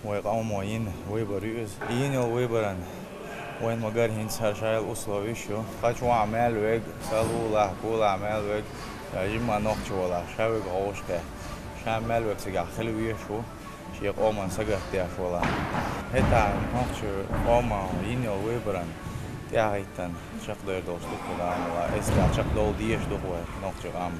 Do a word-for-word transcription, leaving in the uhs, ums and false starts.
Вай къамо йина выбор ю иза. Йина йолу выборан вайн ма-гарра хӀинца хӀара шайла условиш ю. Кхача вахь мел вег, салулахь, кулахь мел вег, жимма нохча волахь, ша вег гӀовшахь, ша мел вег цигахь хила везаш ву, шен къоман сагатдеш волахь. ХӀетахь нохча къоман йина йолу выборан тӀаьхьахӀиттан чекхдер долуш ду кху Дала мукълахь, эсла чекхдовла дезаш ду вай нохча къам.